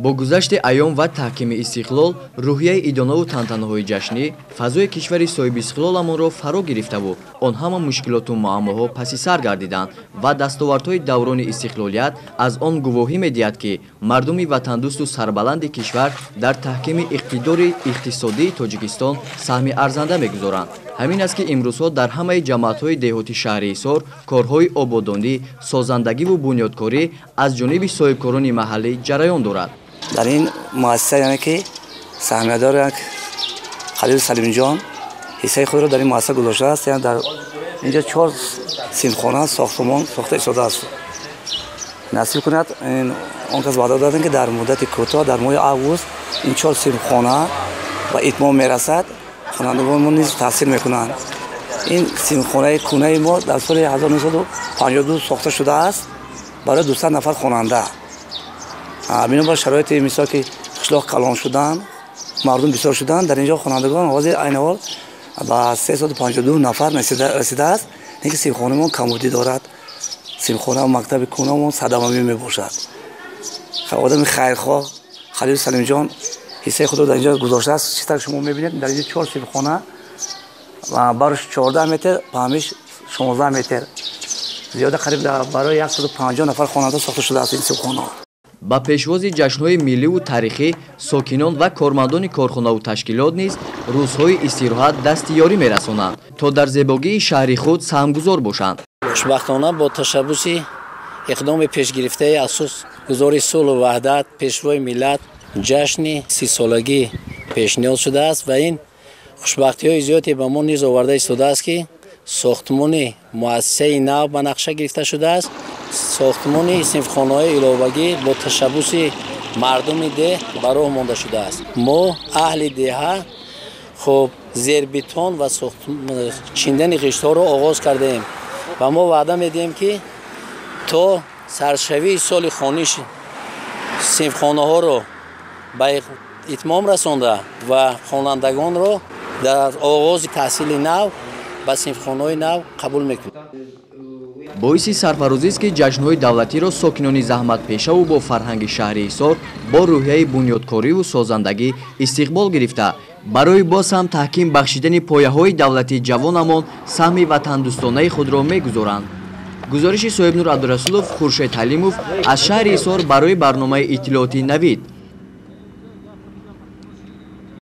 Бо гузашти айём ва таҳкими истиқлол, рӯҳияи идонаву тантанаҳои ҷашнӣ фазои кишвари соҳибистиқлоламонро фаро гирифтаву он ҳама мушкилоту муаммоҳо паси сар гардиданд ва дастовардҳои даврони истиқлолият аз он гувоҳӣ медиҳад, ки мардуми ватандӯсту сарбаланди кишвар дар таҳкими иқтидори иқтисодии Тоҷикистон саҳми арзанда мегузоранд. Ҳамин аст, ки имрӯзҳо дар ҳамаи ҷамоатҳои деҳоти шаҳри Ҳисор корҳои ободонӣ, созандагиву бунёдкорӣ аз ҷониби соҳибкорони маҳаллӣ ҷараён дорад. Дар ин муассиса, яъне ки саҳмиядор як Халил Салимҷон ҳиссаи худро дар ин муассиса гузоштааст. Яъне дар инҷо чор синфхона сохтумон сохта истодааст. Насиб кунад, он кас ваъда доданд, ки дар муддати кӯтоҳ, дар моҳи август, ин чор синфхона ба итмом мерасад, хонандагонмо низ таҳсил мекунанд. Ин синфхонаи кӯнаи мо дар соли 1952 сохта шудааст барои 200 нафар хонанда. Бинобар шароити мисол, ки қишлоқ калон шудан, мардум бисёр шудан, дар инҷо хонандагон ҳозир айни ҳол ба 352 нафар расидааст. Лекин синфхонамон камбудӣ дорад. Синфхона мактаби кӯнамон садамавӣ мебошад. Одами хайрхоҳ Халил Салимҷон ҳиссаи худро дар инҷо гузоштааст. Чӣ тавр шумо мебинед, дар инҷо чор синфхона, барш 14 метр, паҳмиш 16 метр, зиёда қариб барои 150 нафар хонанда сохта шудааст ин синфхона. Ба пешвози ҷашнҳои милливу таърихӣ сокинон ва кормандони корхонаву ташкилот низ рӯзҳои истироҳат дасти ёрӣ мерасонанд, то дар зебогии шаҳри худ саҳмгузор бошанд. Хушбахтона, бо ташаббуси иқдоми пешгирифтаи асосгузори сулҳу ваҳдат, Пешвои миллат, ҷашни 30-солагӣ пешниҳод шудааст ва ин хушбахтиҳои зиёде ба мо низ оварда истодааст, ки сохтмони муассисаи нав ба нақша гирифта шудааст, сохтмони синфхонаҳои иловагӣ бо ташаббуси мардуми деҳ ба роҳ монда шудааст. Мо, аҳли деҳа, хуб, зербетон ва чиндани ғиштҳоро оғоз кардаем ва мо ваъда медиҳем, ки то саршавии соли хониш синфхонаҳоро ба итмом расонда ва хонандагонро дар оғози таҳсили нав ба синфхонаҳои нав қабул мекунем. Боиси сарфарозист, ки ҷашнҳои давлатиро сокинони заҳматпешаву бо фарҳанги шаҳри Ҳисор бо рӯҳияи бунёдкориву созандагӣ истиқбол гирифта, барои боз ҳам таҳким бахшидани пояҳои давлати ҷавонамон саҳми ватандӯстонаи худро мегузоранд. Гузориши Соҳибнур Абдурасулов, Хуршед Ҳалимов аз шаҳри Ҳисор барои барномаи иттилоотии «Навид».